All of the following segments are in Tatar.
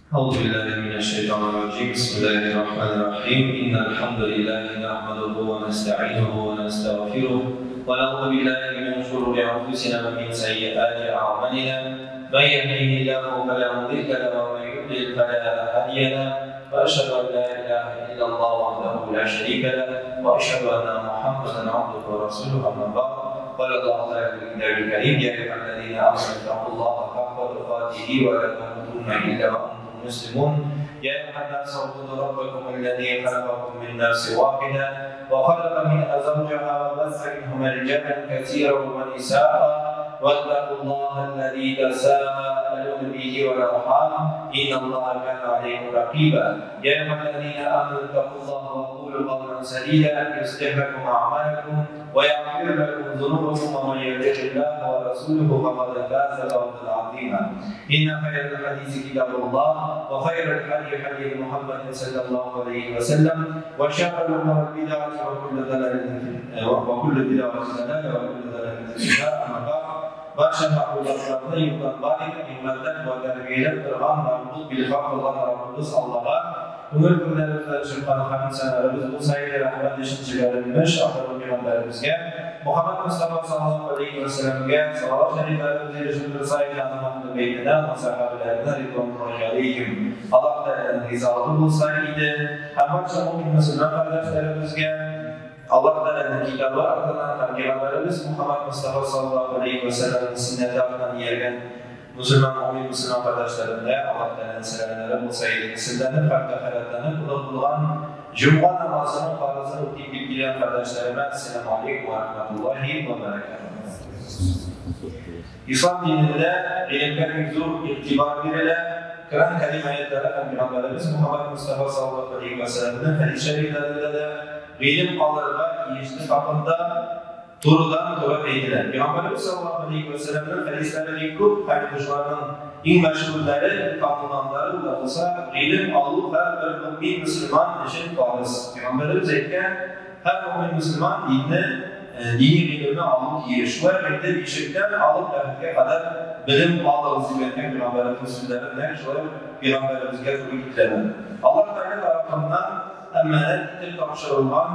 أعوذ بالله من الشيطان الرجيم. بسم الله الرحمن الرحيم. إن الحمد لله نحمده ونستعينه ونستغفره ونعوذ بالله من شرور أنفسنا ومن سيئات أعمالنا. من يهده الله فلا مضل له ومن يضلل فلا هادي له. وأشهد أن لا إله إلا الله وحده لا شريك له وأشهد أن محمدا عبده ورسوله. أما بعد، قال الله تعالى في الكتاب الكريم: يا أيها الذين آمنوا اتقوا الله حق تقاته ولا تموتن إلا وأنتم مسلمون. يا أيها الناس اعبدوا ربكم الذي خلقكم من نفس واحدة وخلق منها زوجها وبث منهما رجالا كثيرا ونساء واتقوا الله الذي تساءلون به والأرحام إن الله كان عليكم رقيبا. يا أيها الذين آمنوا اتقوا الله وقولوا قولا سديدا يصلح لكم أعمالكم ويغفر لكم ذنوبكم ومن يطع الله ورسوله فقد فاز فوزا عظيما. إن خير الحديث كتاب الله وخير الهدي هدي محمد صلى الله عليه وسلم وشر الأمور بدعة وكل بدعة ضلالة وكل ضلالة في النار. أما بعد، barcha maxluqotlarni yo'qdan bor etib, ne'matlar va tarbiyalab turgan ma'bud bilhaq bo'lgan Robbimiz Allohga ko'ngil ko'zlarimizdan chiqqan hamd sanolarimiz bo'lsa, rahmat uchun jibarilmish oxirgi payg'ambarimizga Muhammad Mustafa sallallohu alayhi vasallamga salovat shariflarimiz erishib ahli baytina va sahobalarina ridvonullohi alayhim. Alloh taolaning rizoligi bo'lsa edi. Ham barcha mo'min musulmon qardoshlarimizga Alloh taolaning kitobi ortidan ham payg'ambarimiz Muhammad Mustafa sallallohu alayhi vasallamning sunnati ortidan ergan musulmon mo'min musulmon qardoshlarimga Alloh taolaning salomlari bo'lsa edi. Sizlarni ham tahoratlanib ulug' bo'lgan Juma namozini farzini o'tib kelgan qardoshlarimga assalomu alaykum va rahmatullohi va barakatuh. Islom dinida ilmga zo'r e'tibor beriladi. Qur'on Karim oyatlari ham payg'ambarimiz Muhammad Mustafa sallallohu alayhi vasallamning hadis shariflarida ilm olirga tegishli haqida to'g'ridan to'g'ri aytiladi. Payg'ambarimiz sallallohu alayhi vasallamning hadislari bek ko'p, hadislarning eng mashhurlari, tanilganlari bo'lsa, ilm oluv har bir mo'min musulmon uchun farz. Payg'ambarimiz aytgan, har mo'min musulmon dinni, diniy ilmni olib kirish va endi beshikdan olib lahadga qadar bilim olib deb payg'ambarimiz so'zlari shulay payg'ambarimizga to'g'ri keladi. Alloh taolo tarafidan amanat etib topshirilgan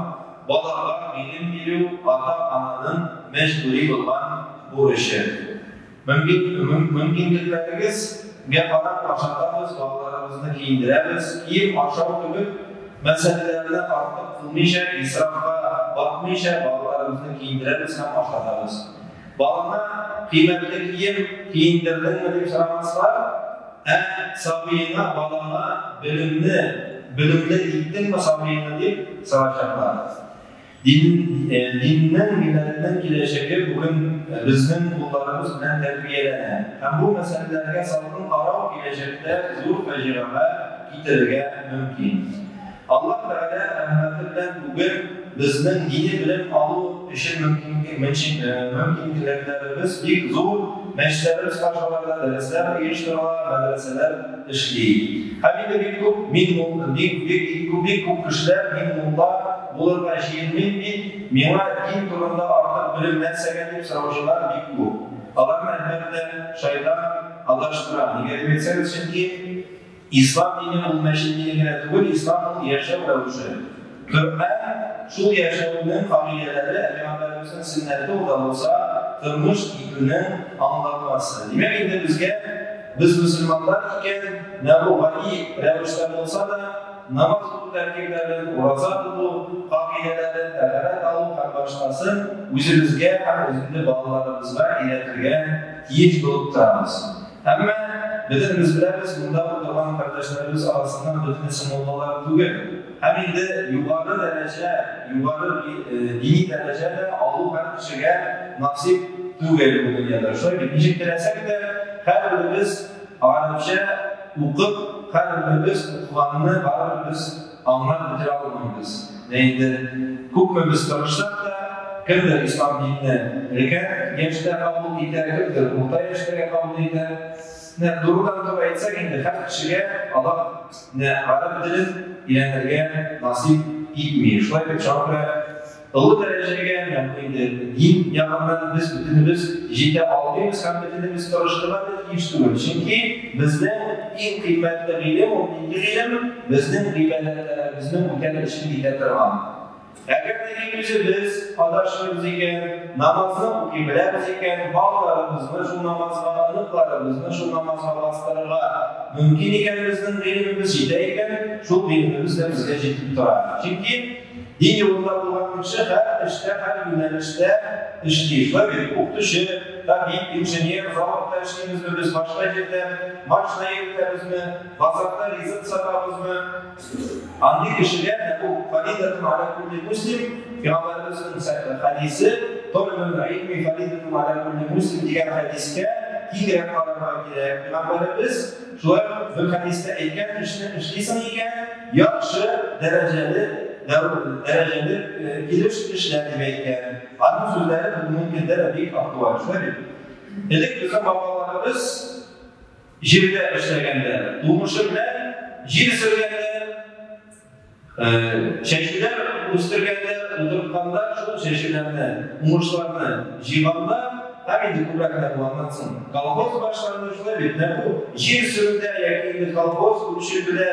bolaga bilim beruv ota-onaning majburiy bo'lgan burchi. Mumkinliklaringizga qarab oshatamiz, bolalarimizni kiyindiramiz, kiyim oshov qilib masalalarni ortiq qilmaycha, isrofga botmaycha bolalarimizni kiyindiramiz ham oshatamiz. Bolani qiymatli kiyim kiyindirdingmi deb so'ramaslar, sabiyni bolani bilimli etdingmi sabiyni deb so'rashadilar. Dinning, millatning kelajagi bugun bizning qo'llarimiz bilan tarbiyalanadi. Ham bu masalalarga salqin qarov kelajakda zo'r fojiaga keltirishga mumkin. Alloh taolo rahmati bilan bugun bizning diniy bilim oluv uchun mumkinliklarimiz bek zo'r. Masjidlarimiz qashoqlarda darslar uyushtiriladi, madrasalar ishlaydi. Ham endi bek ko'p bek ko'p kishilar men mulla bo'lirga jiyinmayman, menga din to'g'risida ortiq bilim narsaga deb so'rovchilar bek ko'p. Ularni albatta shayton adashtiradi. Nega deb aytsangiz, chunki islom dini ul masjid dinigina tugul, islom ul yashav ravishi. Qur'on shu yashovning qoidalari, payg'ambarimizning sunnati bo'lsa, turmush itining anglatmasi. Demak, endi bizga biz musulmonlar ekan, nabuvviy ravishda bo'lsa-da, namoz o'qish tartiblari, roza tutuv qoidalari, tahorat oluv ham boshqasi o'zimizga ham o'zimizning bolalarimizga o'rgatilgan tegish bo'lib turamiz. Ammo biz bilamiz, bunda o'tirgan qardoshlarimiz orasidan bitinisi mullalar tugul. Ham endi yuqori daraja, yuqori diniy darajada oluv har kishiga nasib tugul bu dunyoda. Shunday deb nechuk tilasak-da, har birimiz arabcha o'qib, har birimiz o'qiganini baribir biz anglab bitira olmaymiz. Endi ko'pmi biz tirishsak-da, kimdir islom dinini ulkan yoshda qabul etar, kimdir o'rta yoshda qabul etar. To'g'ridan to'g'ri aytsak, endi har kishiga Alloh arab tilini o'rganirga nasib etmaydi. Shunday deb chaqira Ulug' darajaga, ya'ni endi din yog'idan biz butunimiz yeta olmaymiz, ham butunimiz tirishtirib tegish tugul. Chunki bizni иң кыйммәтле гыйлем ул нинди гыйлем? Безнең гыйбадәтләребезне үтәлешен итә торган. Әгәр дә үзебез адашмыйбыз икән, намазны укый беләбез икән, балаларыбызны шул намазга, оныкларыбызны шул намазга бастырырга мөмкин икән, безнең гыйлемебез җитә икән, шул гыйлемебез дә безгә җитеп тора. Чөнки дин юлында булган кеше һәр эштә, һәр юнәлештә эшли. Шулай бит, укытучы, табиб, инженер, заводта эшлибезме без, башка җирдә, машина йөртәбезме, базарда ризык сатабызмы? Андый кешегә бу фаридатун аля кулли муслим, пәйгамбәребезнең хәдисе, талибул илми фаридатун аля кулли муслим дигән хәдискә киңрәк карарга кирәк. Пәйгамбәребез шулай бер хәдистә әйткән, эшне эшлисең икән, яхшы дәрәҗәле килеш эшлә дип әйткән. Аның сүзләре бүгенге көндә дә бик актуаль. Шулай бит. Элек безнең бабаларыбыз җирдә эшләгәндә, тумышы белән җир сөргәндә, чәчүләр үстергәндә, утыртканда, шул чәчүләрне, уңышларны җыйганда, һәм инде күбрәк тә булганнан соң колхоз башланды, шулай бит. Менә бу җир сөрүдә яки инде колхоз үрчетүдә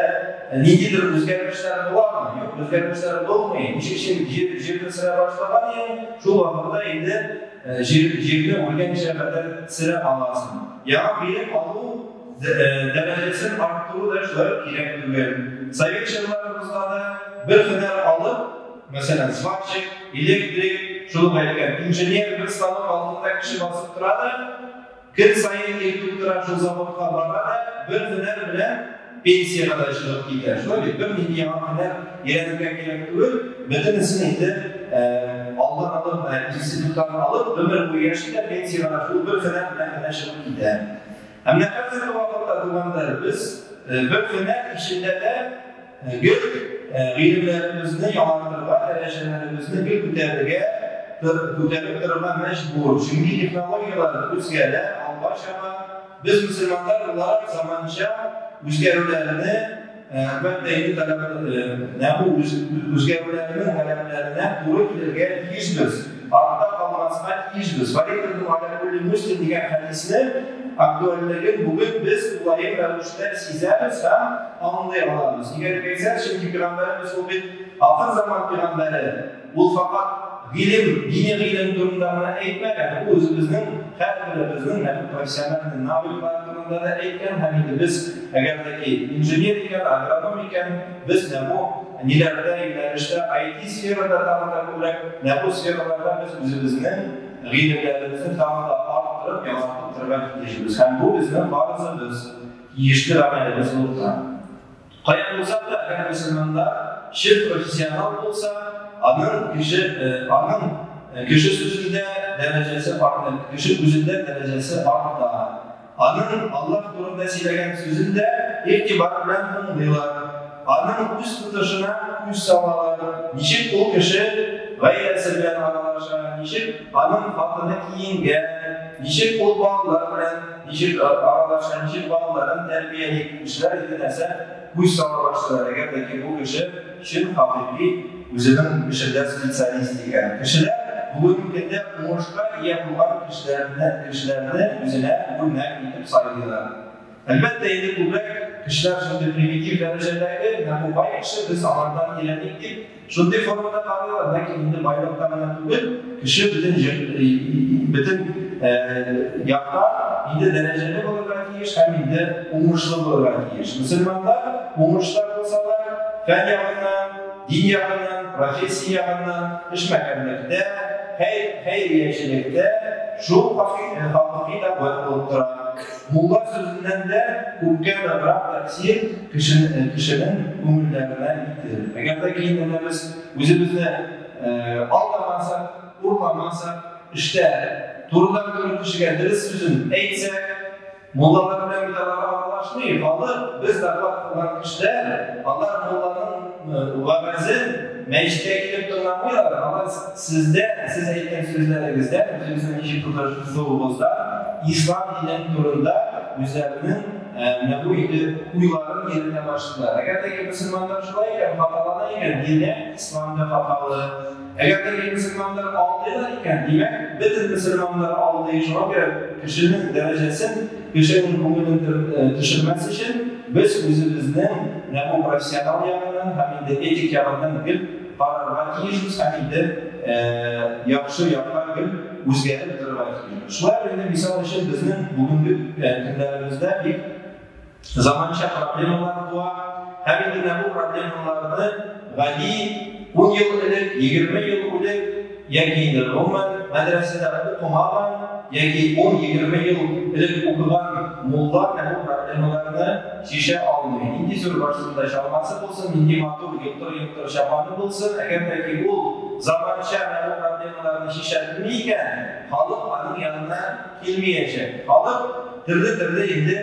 ниндидер үзгәрешләр буламы? Юк, үзгәрешләр булмый. Ничек җирне сөрә башлаган идең, шул вакытта инде җирне үлгәнчә кадәр сөрә аласың. Яңа гыйлем алу дәрәҗәсен арттыру да шулай кирәк түгел. Совет чорларыбызда да бер һөнәр алып, мәсәлән, сварщик, электрик, шул ук әйткән инженер, бер станок алдында кеше басып тора да, көн саен иртүк тора, шул заводка бара да, бер һөнәр белән пенсиягә дә чыгып китә. Шулай бит, бер нинди яңа һөнәр өйрәнергә кирәк түгел, бөтенесен инде алдан алып, институттан алып, гомер буе яши дә, пенсиягә дә шул бер һөнәр белән генә чыгып китә. Ә менә хәзерге вакытта, туганнар, без бер һөнәр эчендә дә гел гыйлемнәребезне яңартырга, дәрәҗәләребезне гел күтәрергә, күтәреп торырга мәҗбүр. Чөнки технологияләр үзгәрә, алга чаба. Без мөселманнар буларак заманча үзгәрүләрне, әлбәттә инде таләп, бу үзгәрүләрнең таләпләренә туры килергә тиешбез. Артта калмаска тиешбез. Фаридатун аля кулли муслим дигән хәдисне актуальлеген бүген без тулаем рәвештә сизәбез һәм аңлый алабыз. Нигә дип әйтсәк, чөнки пәйгамбәребез ул бит ахыр заман пәйгамбәре. Ул факат гыйлем, дини гыйлем турында гына әйтмәгән, ул үзебезнең һәрберебезнең нәкъ профессиональ навыклар турында да әйткән һәм инде без, әгәр дә ки инженер икән, агроном икән, без менә бу ниләрдә, юнәлештә, IT сферада тагын да күбрәк, менә бу сфераларда без үзебезнең гыйлемнәребезне тагын да арттырып, яңартып торырга тиешбез. Һәм бу безнең фарызыбыз, тиешле гамәлебез булып тора. Каян булса да, әгәр мөселманнар чын профессионал булса, аның кеше, аның кеше сүзендә дәрәҗәсе арта, кеше күзендә дәрәҗәсе арта. Аның Аллаһ турында сөйләгән сүзен дә игътибар белән тыңлыйлар. Аның үз тотышына күз салалар. Ничек ул кеше гаиләсе белән аралаша, ничек аның хатыны киенгән, ничек ул балалар белән ничек аралаша, ничек балаларын тәрбияли. Кешеләр инде нәрсә күз сала башлыйлар, әгәр дә ки бу кеше чын хакыйки үзенең эшендә специалист икән. Кешеләр бүгенге көндә уңышка ия булган кешеләрне үзенә үрнәк итеп сайлыйлар. Әлбәттә инде күбрәк кешеләр шундый примитив дәрәҗәдәге, менә бу бай кеше, без алардан өйрәник дип, шундый формада карыйлар, ләкин инде байлыкта гына түгел, кеше бөтен яктан инде дәрәҗәле булырга тиеш һәм инде уңышлы булырга тиеш. Мөселманнар уңышлы булсалар, фән ягыннан, дин ягыннан, профессия ягыннан, эшмәкәрлектә, хәйриячелектә шул хакыйкый да булып тора. Мулла сүзеннән дә күпкә ныграк тәэсир кешенең күңелләренә итер. Әгәр дә инде без үзебезне алдамасак, урламасак, эштә турыдан-туры кешегә дөрес сүзен әйтсәк, муллалар белән бит алар аралашмый, халык, без доклад кылган кешеләр, алар мулланың вәгазен мәчеткә килеп тыңламыйлар, алар сездән, сез әйткән сүзләрегездән, үзегезнең ничек тотышуыгыздан, ислам динен турында үзләренең менә бу инде уйларын йөртә башлыйлар. Әгәр дә мөселманнар шулай икән, хаталана икән, димәк, ислам да хаталы. Әгәр дә мөселманнар алдыйлар икән, димәк, бөтен мөселманнар алдый. Шуңа күрә кешенең дәрәҗәсен, кешенең күңелен төшермәс өчен без үзебезнең менә бу профессионал ягыннан һәм инде этик ягыннан гел карарга тиешбез һәм инде яхшы якка гел үзгәреп торырга тиешбез. Шулай инде, мисал өчен, безнең бүгенге көннәребездә бик заманча проблемалар туа һәм инде менә бу проблемаларны гади 10 ел элек, 20 ел элек яки инде гомумән мәдрәсәдә укымаган яки 10-20 ел элек укыган мулла менә бу проблемаларны чишә алмый. Нинди зур башында чалмасы булсын, нинди матур елтыр-елтыр чапаны булсын, әгәр дә ки ул заманча менә бу проблемаларны чишә белми икән, халык аның янына килмәячәк. Халык төрле-төрле инде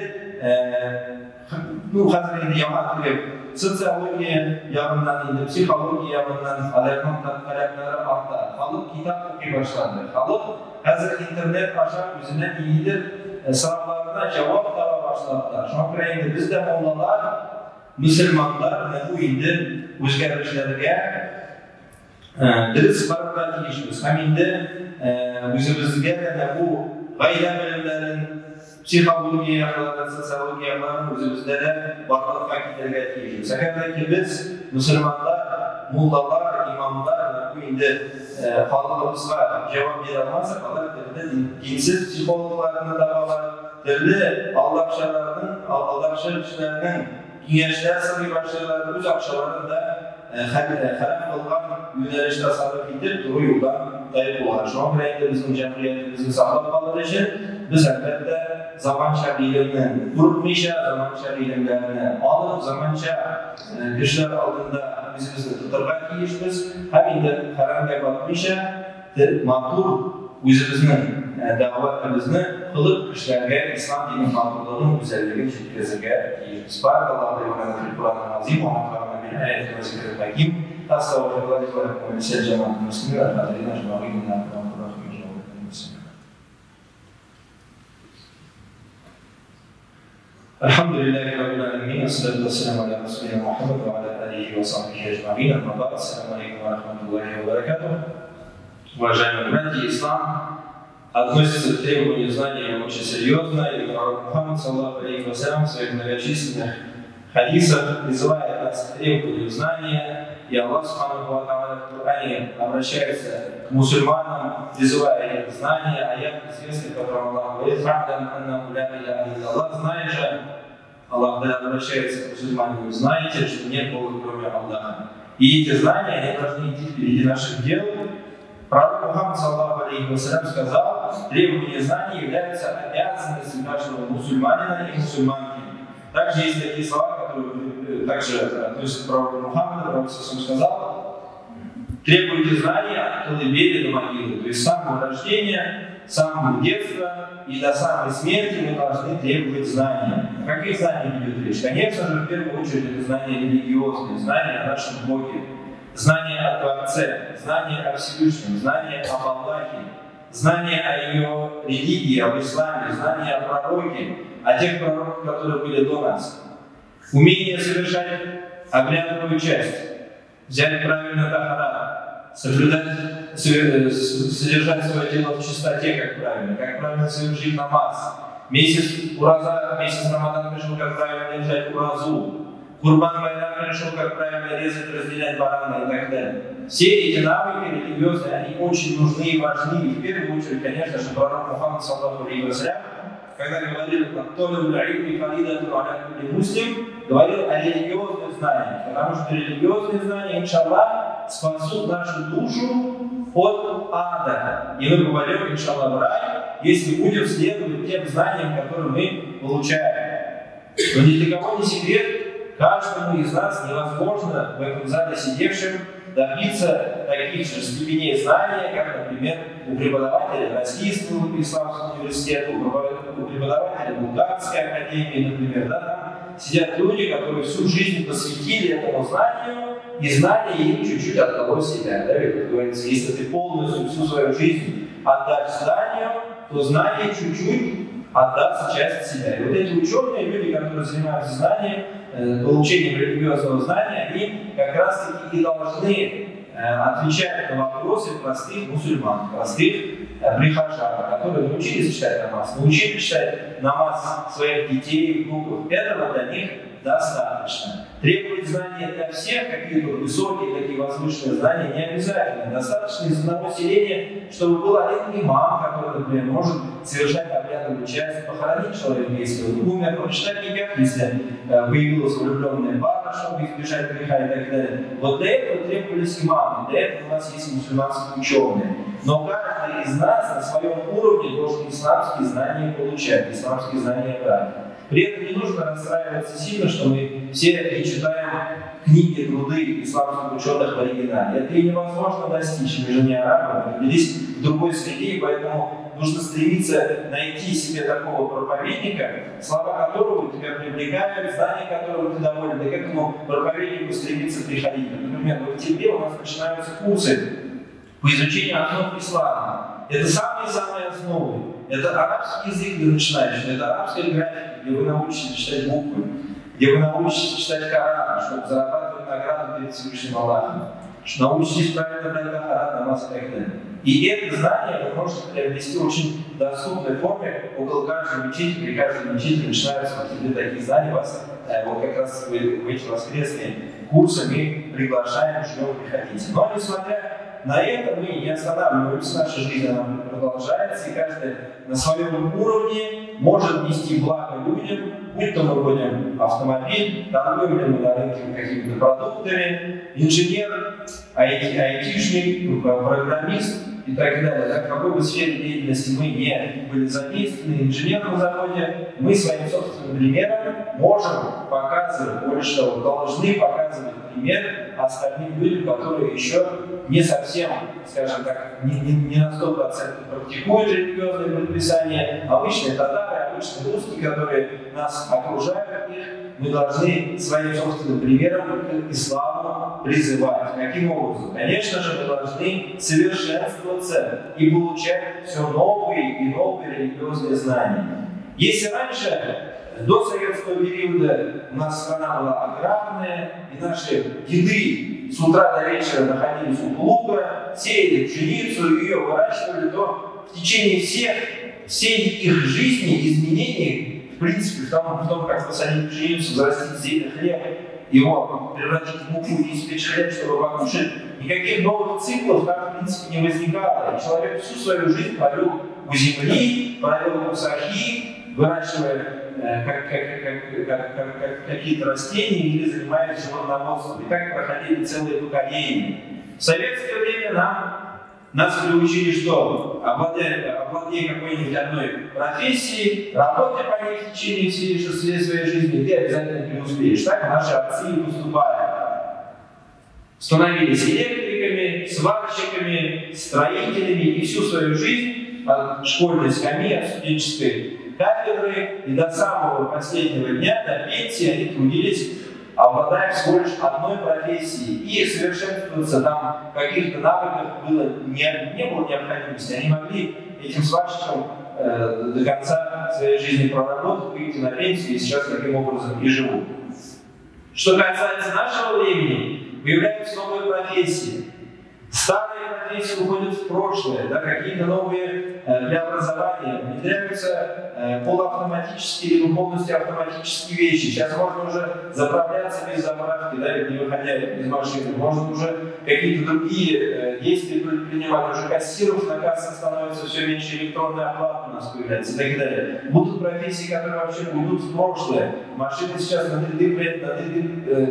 ну, хәзер инде яңа теге социология ягыннан, инде психология ягыннан аларның таләпләре арта. Халык китап укый башлады. Халык хәзер интернет аша үзенә ниндидер сорауларына җавап таба башладылар. Шуңа күрә инде без дә муллалар, мөселманнар менә бу инде үзгәрешләргә дөрес карарга тиешбез. Һәм инде үзебезгә дә бу гаилә белемнәрен, психология якларын, социология якларын үзебездә дә барлыкка китерергә тиешбез. Әгәр дә ки без, мөселманнар, муллалар, имамнар, бу инде халкыбызга җавап бирә алмасак, алар төрле динсез психологларны табалар, төрле алдакчыларның, алдакчы кешеләрнең киңәшләр сорый башлыйлар, үз акчаларын да хәрам кылган юнәлештә сарыф итеп, туры юлдан таеп булган. Шуңа күрә инде безнең җәмгыятебезне саклап калыр өчен без әлбәттә заманча гыйлемне курыкмыйча, заманча гыйлемнәрне алып, заманча кешеләр алдында үзебезне тотырга тиешбез һәм инде хәрамгә батмыйча, матур үзебезнең дәгъватыбызны кылып кешеләргә ислам диненең матурлыгын, гүзәллеген җиткезергә тиешбез. Баракаллаһу ли ва лакум фил Куръанил азим ва нафа'ана бил аяти ва зикрил хаким. Астагфируллаһ ли ва лакум ва лисаирил җәмәгатил муслимин вал хазирин аҗмәгыйн. Иннаһу гафурун рахим. Альхамдулиллахи раббил аламин, ассалату вассаламу аля расулина Мухаммад ва аля алихи ва сахбихи аджмаин. Амма ба'д. Ассаламу алейкум ва рахматуллахи ва баракатух. Уважаемые братья, ислам относится к требованию знания очень серьезно, и пророк Мухаммад, саллаллаху алейхи ва саллям, в своих многочисленных хадисах призывает нас к требованию знания, и Аллах субханаху ва тааля в Коране обращается к мусульманам, призывая их к знанию. Аят известный, в котором Аллах говорит: «Фа'лам аннаху ля иляха илляллах». Знай же, Аллах обращается к мусульманам, знаете, что нет Бога, кроме Аллаха. И эти знания, они должны идти впереди наших дел. Пророк Мухаммад, саллаллаху алейхи ва саллям, сказал: требование знаний является обязанностью каждого мусульманина и мусульманки. Также есть такие слова, которые также относятся к пророку Мухаммаду. Пророк сказал: требуйте знания от колыбели до могилы. То есть с самого рождения, с самого детства и до самой смерти мы должны требовать знания. О каких знаниях идет речь? Конечно же, в первую очередь, это знания религиозные, знания о нашем Боге, знания о Творце, знания о Всевышнем, знания об Аллахе, знания о ее религии, об исламе, знания о пророке, о тех пророках, которые были до нас. Умение совершать обрядовую часть, взять правильно тахарат, соблюдать, содержать свое тело в чистоте, как правильно совершить намаз. Месяц ураза, месяц Рамадан пришел, как правильно держать уразу. Курбан Байрам пришел, как правильно резать, разделять барана и так далее. Все эти навыки религиозные, они очень нужны и важны. И в первую очередь, конечно же, пророк Мухаммад, саллаллаху алейхи ва саллям, когда говорил муслим, говорил о религиозных знаниях, потому что религиозные знания, иншаллах, спасут нашу душу от ада. И мы попадем, иншаллах, в рай, если будем следовать тем знаниям, которые мы получаем. Но ни для кого не секрет, каждому из нас невозможно в этом зале сидевшим добиться таких же степеней знания, как, например, у преподавателя Российского исламского университета, у преподавателя Булгарской академии, например. Да, там сидят люди, которые всю жизнь посвятили этому знанию, и знание им чуть-чуть отдало себя. Да, ведь, как говорится, если ты полностью всю свою жизнь отдашь знанию, то знание чуть-чуть отдаст часть себя. И вот эти ученые, люди, которые занимаются знанием, получением религиозного знания, они как раз-таки и должны отвечать на вопросы простых мусульман, простых прихожан, которые научились читать намаз, научили читать намаз своих детей, внуков. Этого для них достаточно. Требовать знания для всех, какие-то высокие, такие возвышенные знания, не обязательно. Достаточно из одного селения, чтобы был один имам, который, например, может совершать обрядовую часть, похоронить человека, если он умер, прочитать никак, если появилась влюбленная пара, чтобы избежать греха и так далее. Вот для этого требовались имамы, для этого у нас есть мусульманские ученые. Но каждый из нас на своем уровне должен исламские знания получать, исламские знания брать. При этом не нужно расстраиваться сильно, что мы все не читаем книги, труды исламских ученых в оригинале. Это и невозможно достичь, мы же не арабы, мы родились в другой среде, и поэтому нужно стремиться найти себе такого проповедника, слова которого тебя привлекают, знания которого ты доволен, и к этому проповеднику стремиться приходить. Например, в октябре у нас начинаются курсы по изучению основ ислама. Это самые-самые основы. Это арабский язык для начинающих, это арабская графика, где вы научитесь читать буквы, где вы научитесь читать Коран, чтобы зарабатывать награду перед Всевышним Аллахом, научитесь правильно брать тахарат, намаз и так далее. И это знание вы можете приобрести в очень доступной форме. Около каждой мечети, при каждой мечети начинаются в октябре такие знания. Вас вот как раз в эти воскресные курсы мы приглашаем, ждем, приходите. Но несмотря на это мы не останавливаемся, наша жизнь она продолжается, и каждый на своем уровне может нести благо людям, будь то мы водим автомобиль, торгуем ли мы на рынке какими-то продуктами, инженер, айтишник, программист и так далее. Так, в какой бы сфере деятельности мы не были задействованы, инженер на заводе, мы своим собственным примером можем показывать, больше того, должны показывать пример остальным людям, которые еще не совсем, скажем так, не на 100% практикуют религиозные предписания. Обычные татары, обычные русские, которые нас окружают, их мы должны своим собственным примером к исламу призывать. Каким образом? Конечно же, мы должны совершенствоваться и получать все новые и новые религиозные знания. Если раньше, до советского периода, у нас страна была аграрная, и наши деды с утра до вечера находились у плуга, сеяли пшеницу, ее выращивали, то в течение всей их жизни изменений, в принципе, в том, как посадить пшеницу, взрастить хлеб, его превратить в муку и испечь хлеб, чтобы покушать, никаких новых циклов там, в принципе, не возникало. И человек всю свою жизнь провел у земли, провел у сахи, выращивая какие-то растения или занимаясь животноводством. И так проходили целые поколения. В советское время нас приучили, что обладая какой-нибудь одной профессией, работай по ней в течение всей своей жизни, ты обязательно преуспеешь. Так наши отцы и поступали. Становились электриками, сварщиками, строителями и всю свою жизнь от школьной скамьи, от студенческой кафедры и до самого последнего дня, до пенсии, они трудились, обладая всего лишь одной профессией. И совершенствоваться там в каких-то навыках не было необходимости. Они могли этим сварщиком до конца своей жизни проработать, выйти на пенсию и сейчас таким образом и живут. Что касается нашего времени, появляются новые профессии. Старые профессии уходят в прошлое, да, какие-то новые преобразования, внедряются полуавтоматические либо полностью автоматические вещи. Сейчас можно уже заправляться без заправки, да, не выходя из машины. Можно уже какие-то другие действия предпринимать. Уже кассиров на кассах становится все меньше, электронная оплата у нас появляется и так далее. Будут профессии, которые вообще уйдут в прошлое. Машины сейчас на 3D,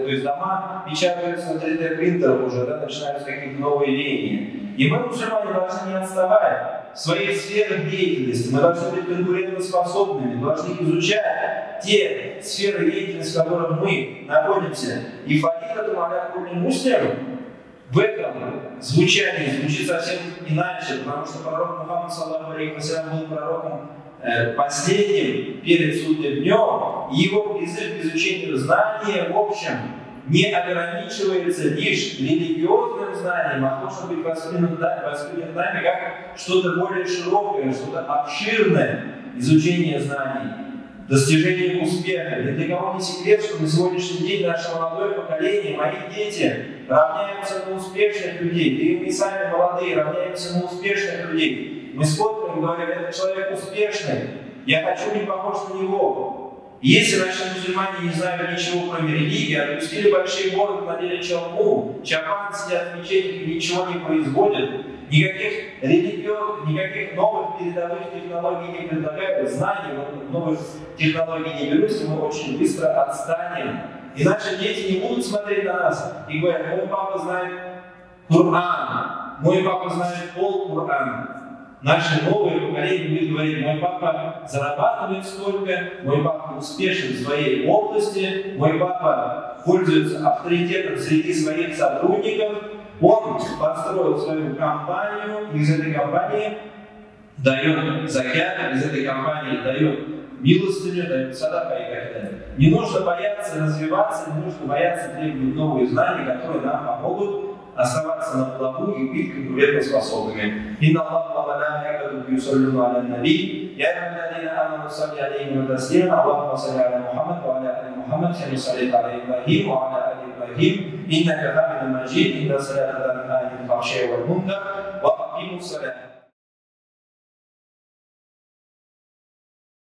то есть дома печатаются на 3D принтерах уже, да, начинаются какие-то новые веяния. И мы, мусульмане, должны не отставать в своих сферах деятельности. Мы должны быть конкурентоспособными, должны изучать те сферы деятельности, в которых мы находимся. И фаридату аля кулли муслим в этом звучании звучит совсем иначе, потому что пророк Мухаммад, саллаллаху алейхи ва саллям, был пророком последним перед судным днем, и его призыв к изучению знания, в общем, не ограничивается лишь религиозным знанием, а должен быть воспринят нами как что-то более широкое, что-то обширное изучение знаний, достижение успеха. Ни для кого не секрет, что на сегодняшний день наше молодое поколение, мои дети, равняются на успешных людей. Да и мы сами молодые равняемся на успешных людей. Мы смотрим и говорим, этот человек успешный, я хочу быть похож на него. Если наши мусульмане не знают ничего, кроме религии, отпустили большие бороды, надели чалму, чапан, сидят в мечетях и ничего не производят, никаких религиозных, никаких новых передовых технологий не предлагают, знаний новых технологий не берут, мы очень быстро отстанем. И наши дети не будут смотреть на нас и говорят: мой папа знает Коран, мой папа знает пол Корана. Наше новое поколение будет говорить: мой папа зарабатывает столько, мой папа успешен в своей области, мой папа пользуется авторитетом среди своих сотрудников, он построил свою компанию, из этой компании дает закят, из этой компании дает милостыню, дает садака и так далее. Не нужно бояться развиваться, не нужно бояться требовать новые знания, которые нам помогут оставаться на плаву и быть конкурентоспособными. Инна Аллаха ва малаикатуху юсаллуна аля наби, я айюхаллазина аману салли алейхи ва таслима, Аллахумма салли аля Мухаммад ва аля али Мухаммад, кама саллайта аля Ибрахим ва аля али Ибрахим, иннака хамидун маджид, инна салата танха анил фахшаи вал мункар, ва акимус салата.